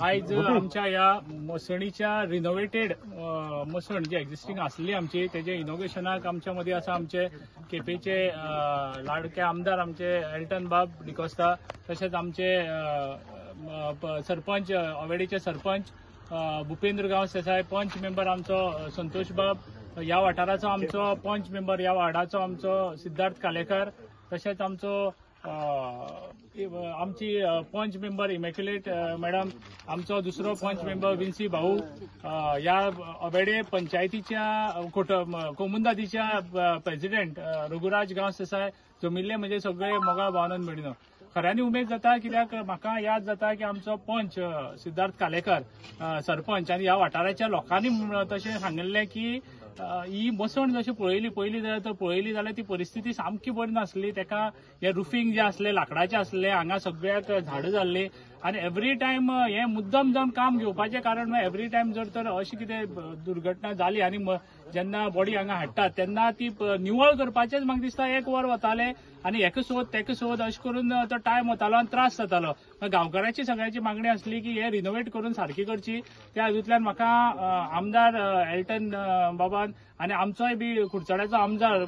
आयज आमच्या ह्या मसणीच्या रिनोवेटेड मसण जी एक्झिस्टींग आसली आमची, तेजे इनोग्रेशनाक आमच्या मदीं आसा आमचे केपेंचे लाडके आमदार आमचे एल्टन बाब डिकोस्ता, तशेंच आमचे सरपंच अवेडीचे सरपंच भुपेंद्र गांवस देसाय, पंच मेंबर आमचो संतोष बाब, ह्या वाठाराचो आमचो पंच मेंबर ह्या वार्डाचो आमचो सिद्धार्थ कालेकर, तशेंच आमचो आमची पंच मेंबर इमॅक्युलेट मॅडम, आमचो दुसरो पंच मेंबर विन्सी भाऊ, ह्या अवेडे पंचायतीच्या कोमुंदादीच्या प्रेसिडेंट रघुराज गांवस देसाय जमिल्ले म्हणजे सगळे मोगाळ भावनान मेळिनो. खऱ्यांनी उमेद जाता कित्याक म्हाका याद जाता की आमचो पंच सिद्धार्थ कालेकर सरपंच आनी ह्या वाठाराच्या लोकांनी तशें सांगिल्लें की ही मसण जशी पळयली पयली जाल्यार पळयली जाल्यार ती परिस्थिती सामकी बरी नासली. तेका हे रुफींग जे आसले लाकडाचे आसले, हांगा सगळ्याक झाडां जाल्ली आनी एवरी टायम हे मुद्दम जावन काम घेवपाचें कारण एवरी टायम जर तर अशी कितें दुर्घटना जाली आनी जेन्ना बॉडी हांगा हाडटात तेन्ना ती निवळ करपाचेच म्हाका दिसता एक वर वताले आनी हेका सोद तेका सोद अशें करून तो टायम वतालो आनी त्रास जातालो. गांवकारांची सगळ्यांची मागणी आसली की हे रिनोवेट करून सारकी करची. त्या हातूंतल्यान म्हाका आमदार एल्टन बाबान आनी आमचोय बी कुडचड्याचो आमदार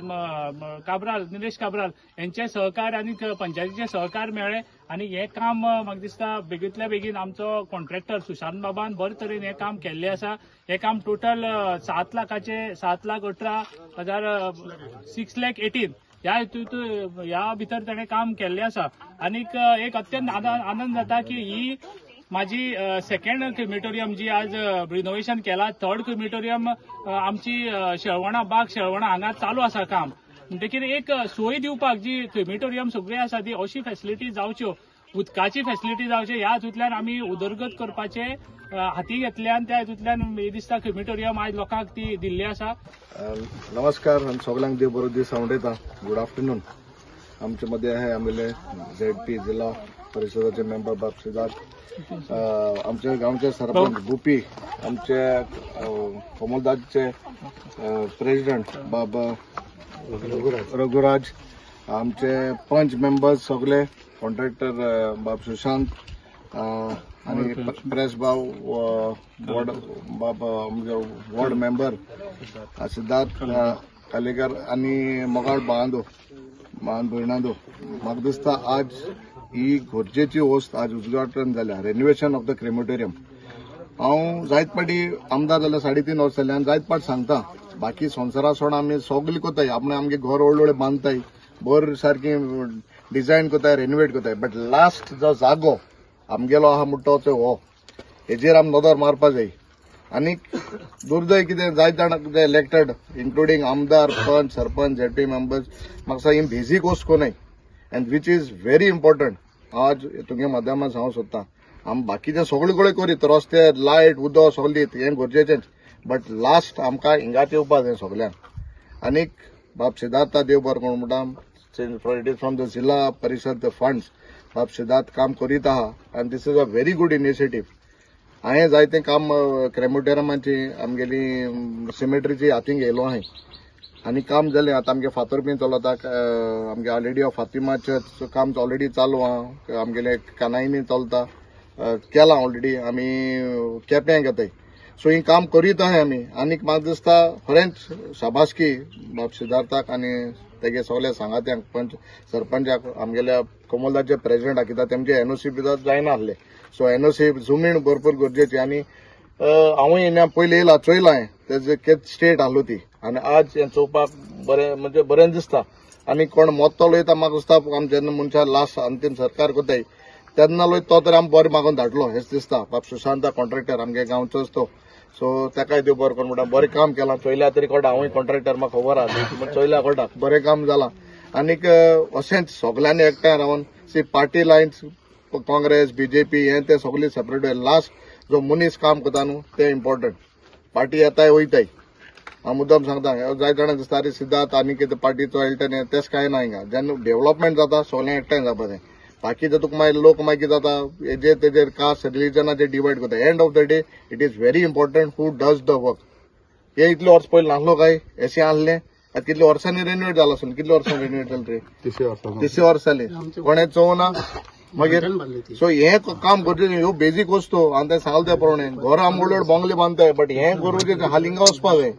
काब्राल, निलेश काब्राल यांचे सहकार आनी पंचायतीचे सहकार मेळ्ळे आनी हें काम म्हाका दिसता बेगीतल्या बेगीन आमचो कॉन्ट्रॅक्टर सुशांत बाबान बरे तरेन हें काम केल्लें आसा. हें काम टोटल 7 लाखाचे 7,18,000 6,18,000 ह्या हितूंत ह्या भितर ताणें काम केल्लें आसा. आनीक एक अत्यंत आनंद जाता की ही माझी सेकंड क्रिमेटोरियम जी आज रिनोवेशन केला, थर्ड क्रिमेटोरियम आमची शेळवणा बाग शेळवणा हांगा चालू आसा काम. म्हणटकीर एक सोय दिवपाक जी क्रिमेटोरियम सगळी आसा ती अशी फॅसिलिटी जावच्यो, उदकाची फॅसिलिटी जावची, ह्या हातूंतल्यान आमी उदरगत करपाचे हाती घेतले आनी त्या हातूंतल्यान दिसता क्रिमेटोरियम आज लोकांक ती दिल्ली आसा. नमस्कार आनी सगळ्यांक देव बरो दीस हांव उलयतां. Good afternoon. आमचे मदें आहे आमगेले झेडपी जिल्हा परिशदाचे मेंबर बाब सिद्धार्थ, आमचे गांवचे सरपंच गुपी, आमचे कोमलदादचे प्रेसिडेंट बाब रघुराज, आमचे पंच मेंबर्स सगळे, कॉन्ट्रॅक्टर बाब सुशांत आनी प्रेस बाब वॉर्ड बाब आमचे वॉर्ड मेंबर सिद्धार्थ कालेकर आनी मोगाळ बांदो मान भयणांदो. म्हाका दिसता आज ही गरजेची वस्त आज उद्घाटन जाल्या, रेनोवेशन ऑफ the crematorium. हांव जायत पाटी आमदार जाल्यार 3.5 वर्स जाले आनी जायत पाट सांगता, बाकी संवसारा सोड आमी सगळी कोताय, आपणे आमगे घर व्हडले व्हडले बांदताय, बरें सारकी डिजायन कोताय, रेनोवेट कोताय, बट लास्ट जो जागो आमगेलो आहा म्हणटा तो हो, हेजेर आमी नदर मारपा जाय. आनी दुर्दैव कितें जायत जाण इलेक्टेड इन्क्लुडींग आमदार, पंच, सरपंच, झेडपी मेंबर्स म्हाका ही बेजीक वस्त कोनाय and which is very important. आज तुगे माध्यमांत हांव सोदता आमी बाकीचे सगळे कडेन करीत, रस्ते, लायट, उदक सगळी हें गरजेचेंच, बट लास्ट आमकां हिंगाच येवपा जाय सगल्यांक. आनीक बाब सिद्धार्थ देव बरो करूं म्हणटा, it is from the Zilla Parishad funds बाब सिद्धार्थ काम करीत आहा आनी this is a very good initiative. हांवें जायतें काम क्रेमोटेरियमाची आमगेली सिमेट्रीची हातीन घेयलो आहां आनी काम जालें. आतां आमगे फातोर बी चलता, आमगे ऑलरेडी फातिमा चर्च काम ऑलरेडी चालू आहा, आमगेले कानायनी चलता, केलां ऑलरेडी, आमी केप्यां घेताय. सो ही काम करीत आहाय आमी. आनीक म्हाका दिसता खरेंच शाबासकी बाब सिद्धार्थाक आनी तेगे सगल्या सांगात्यांक, पंच सरपंचाक, आमगेल्या कोमलदाचे प्रेसिडेंटाक, कित्याक तेमचे एनओसी बी जायना आसले. सो एनओसी जमीन भरपूर गरजेची आनी हांवूय येयल्या पयलीं येयला चोयलां हांवें तेजे केच स्टेट आहलो ती आनी आज हें चोवपाक बरें म्हणजे बरें दिसता. आनी कोण मोत्तलो येता म्हाका दिसता आम जेन्ना मनशां लास्ट अंतीम सरकार कोताय तेन्ना लोय तो तर आमी बरें मागून धाडलो हेंच दिसता. बाब सुशांत कॉन्ट्रॅक्टर आमगे गांवचोच तो, सो ताकाय देव बरो करूं म्हणटा, बरें काम केलां. चोयल्या तरी कळटा, हांवूय कॉन्ट्रॅक्टर म्हाका खबर आहा, चोयल्या कळटा बरें काम जालां. आनीक अशेंच सगल्यांनी एकठांय रावन सी पार्टी लायन्स काँग्रेस बीजेपी हें तें सगळें सेपरेट लास्ट जो मनीस काम करता न्हू तें इम्पॉर्टंट. पार्टी येताय वयताय. हांव मुद्दम सांगता, जायत जाणां दिसता अरे सिद्धार्थ आनी कितें पार्टीचो एल्टन हें तेंच कांय ना हिंगा. जेन्ना डेव्हलपमेंट जाता सगळें एकठांय जावपा जाय. बाकीचे तुका मागीर लोक मागीर जाता हेजेर तेजेर कास्ट रिलीजनाचेर डिवायड करता. End of the day it is very important who does the work. हे इतले वर्स पयलीं नासलो काय एशें आहलें, आतां कितले वर्सांनी रेनोवेट जाला आसून, कितले वर्सांनी रेनोवेट जालें रे? 30 वर्सां जालीं. कोणें चोवना मागीर सो हें काम करचें ह्यो बेजीक वस्तू आनी तें सांगले त्या प्रमाणे घर आमी व्हडले व्हड बंगले बांदताय, बट हें करूं हालिंगा वचपा जाय.